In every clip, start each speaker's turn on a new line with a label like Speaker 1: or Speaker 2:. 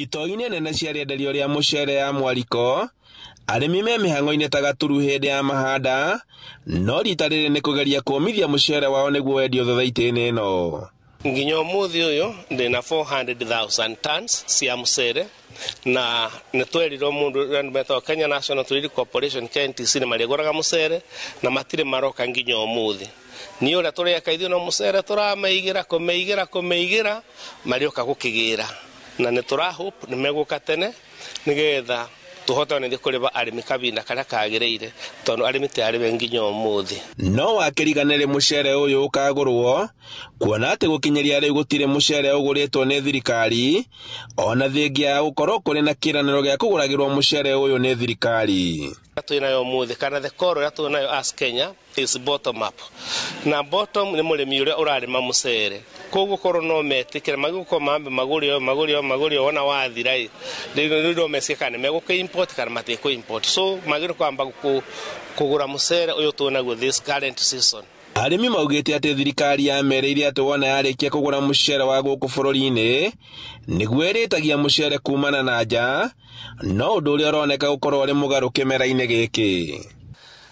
Speaker 1: Itoi-inĩ nene cia rĩenderio rĩa mũcere ya Mwariko, arĩmi me mĩhang'o-inĩ ta gaturu hĩndĩ ya mahanda, no rita rĩrĩ nĩ kũgeria kũmithia mũcere wao nĩguo wendio thothaitĩ-inĩ ĩno.
Speaker 2: Nginya ũmũthĩ ũyũ ndĩna 400,000 tons cia mũcere na nĩ twerirwo mũndũ andũ metagwo Kenya National Trading Corporation KNTC nĩ marĩgũraga mũcere na matirĩ maroka nginya ũmũthĩ. Niĩ ũrĩa tũreka ithuĩ no mũcere tũrameigĩra kũmeigĩra kũmeigĩra marĩũka gũkĩgĩra na nĩ tũra hope nĩ megũka tene nĩgetha tũhote ona ithuĩ kũrĩba arĩmi kahinda karĩa kagĩrĩire tondũ arĩmi ti arĩbe nginya ũmũthĩ.
Speaker 1: No wakĩriganĩrĩ mũcere ũyũ ũkagũrwo kuona atĩ gũkinyĩria rĩu gũtirĩ mũcere ũgũrĩtwo nĩ thirikari ona thengia ya gũkorwo kũrĩ na kĩĩranĩro gĩa kũgũragĩrwo mũcere ũyũ nĩ thirikari.
Speaker 2: Twĩnayo ũmũthĩ kana the core ĩrĩa twĩnayo as Kenya is bottom up na bottom nĩ mũrĩmi ũrĩa ũrarĩma mũcere koguo korwo no metĩkĩre magĩgũkorwo mambe magũre o magũre o magũre o wona wathira ĩ rĩu no mecirie kana nĩ megũkĩ import kana matikũ import so magĩrĩirwo kwamba kũgũra mũcere ũyũ twĩnaguo this current season.
Speaker 1: Arĩmi maugĩte atĩ thirikari yamerĩire atĩ wona yarĩkia kũgũra mũcere wa gũkũ bũrũri-inĩ nĩguo ĩrĩtagia mũcere kumana na nja, no ũndũ ũrĩa ũroneka gũkorwo ũrĩ mũgarũ kĩmera-inĩ gĩkĩ.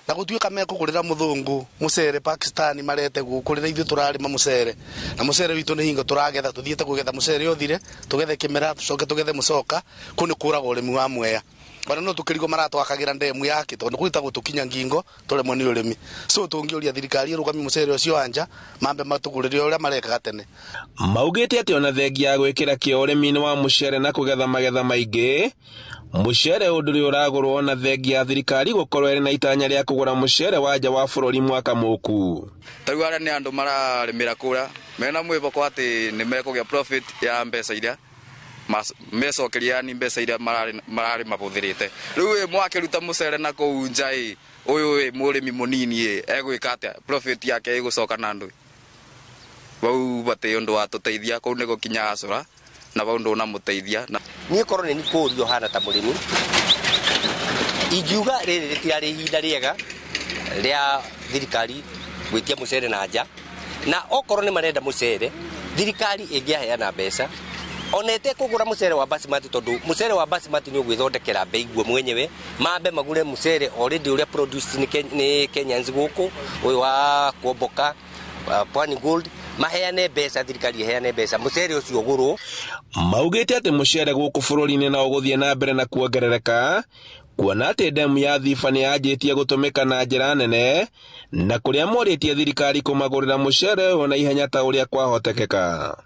Speaker 3: Na gũtuĩka mekũgũrĩra mũthũngũ mũcere Pakistan marete gũkũ rĩrĩa ithuĩ tũrarĩma mũcere na mũcere witũ nĩ hingo tũragetha tũthiĩte kũgetha mũcere ũthire tũgethe kĩmera tũcoke tũgethe mũcoka kũu nĩ kũraga ũrĩmi wa Mwea. Ona no tũkĩrigwo maratwakagĩra ndemu yake tondũ gwĩtagwo tũkinya ngingo tũremwo nĩ ũrĩmi. So tũngĩũria thirikari ĩrũgamie mũcere ũcio wa nja mambe matũgũrĩre ũrĩa marekaga tene.
Speaker 1: Maugĩte atĩ ona thengia ya gwĩkĩra kĩo ũrĩmi-inĩ wa mũcere na kũgetha magetha maingĩ, mũcere ũyũ ndũrĩ ũragũrwo ona thengia ya thirikari gũkorwo ĩrĩ na itanya rĩa kũgũra mũcere wa nja wa bũrũri mwaka mũku.
Speaker 4: Ta rĩu arĩa nĩ andũ mararĩmĩra kũrĩa mena mwĩhoko atĩ nĩ mekũgĩa profit ya mbeca iria mecokeria yani mbeca iria mararĩ mahũthĩrĩte. Rĩu ĩ mwakĩruta mũcere na kũu nja ĩ ũyũ ĩ mũrĩmi mũnini ĩ egwĩka atĩa profit yake ĩgũcoka na ndũĩ. Bau batĩ ũndũ wa tũteithia kũu nĩ gũkinya acũra na bau ndũnamũteithia.
Speaker 5: Niĩ korwo nĩ kũũrio hana ta mũrĩmi ingiuga rĩrĩ rĩtirarĩ ihinda rĩega rĩa thirikari gwĩtia mũcere na nja, na okorwo nĩ marenda mũcere thirikari ĩngĩaheana mbeca ona ĩtekũgũra mũcere wa basmati tondũ mũcere wa basmati nĩ ũgwĩthondekera bei guo mwenyewe mambe magũre mũcere already ũrĩa produced nĩ Kenyans gũkũ ũyũ wa Kuomboka Pwani Gold maheane mbeca thirikari ĩheane mbeca mũcere ũcio ũgũrwo.
Speaker 1: Maugĩte atĩ mũcere gũkũ bũrũri-inĩ no ũgũthiĩ na mbere na kuongerereka kuona atĩ ndemu ya Thiba nĩ yanjĩtie gũtũmĩka na njĩra nene na kũrĩa morĩtie thirikari kũmagũrĩra mũcere ũyũ na ihenya ta ũrĩa kwahotekeka.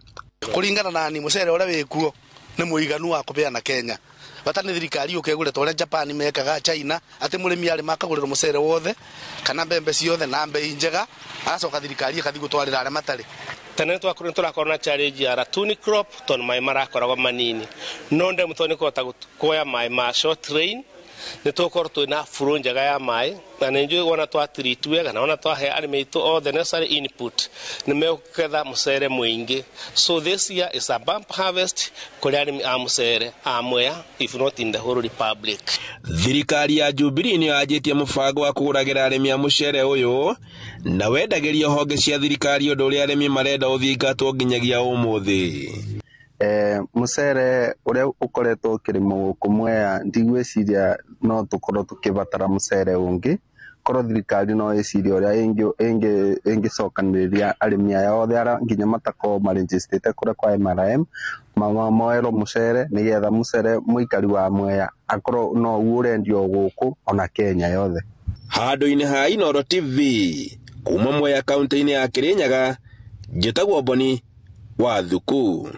Speaker 3: Kũringana na ni mũcere ũrĩa wĩkuo nĩ mũiganu wa kũbeana Kenya bata nĩ thirikari yũke ĩgũre ta ũrĩa Japan mekaga China atĩ mũrĩmi arĩma akagũrĩrwo mũcere wothe kana mbembe ciothe na mbei njega agacoka thirikari ĩgathiĩ gũtwarĩra arĩa matarĩ.
Speaker 2: Tene tũrakorwo na challenge ya ratuni crop tondũ maĩ marakoragwo manini no ndemu tondũ nĩ kũhota kuoya maĩ ma short rain nĩ tũgũkorwo twĩna flow njega ya maĩ na nĩ njũĩ wona twa treat wega na wona twahe arĩmi aitũ all the necessary input nĩ mekũgetha mũcere mũingĩ. So this year is a bump harvest kũrĩ arĩmi a mũcere a Mwea if not in the whole republic.
Speaker 1: Thirikari ya Jubilee nĩ yanjĩtie mũbango wa kũgũragĩra arĩmi a mũcere ũyũ na wendagĩrio honge cia thirikari ũndũ ũrĩa arĩmi marenda ũthingatwo nginyagia ũmũthĩ.
Speaker 6: Mũcere ũrĩa ũkoretwo ũkĩrĩmwo gũkũ Mwea ndigwĩciria no tũkorwo tũkĩbatara mũcere ũngĩ korwo thirikari no ĩcirie ũrĩa ĩngĩcokanĩrĩria arĩmi aya othe arĩa nginya matakorwo marĩnjĩstĩte kũrĩa kwa MRM moerwo mũcere nĩgetha mũcere mũikari wa Mwea akorwo no ũrendio gũkũ ona Kenya yothe.
Speaker 1: Handũ-inĩ ha Inooro TV kuma Mwea kaunti-inĩ ya Kirinyaga, njĩtagwo Boni wa Thuku.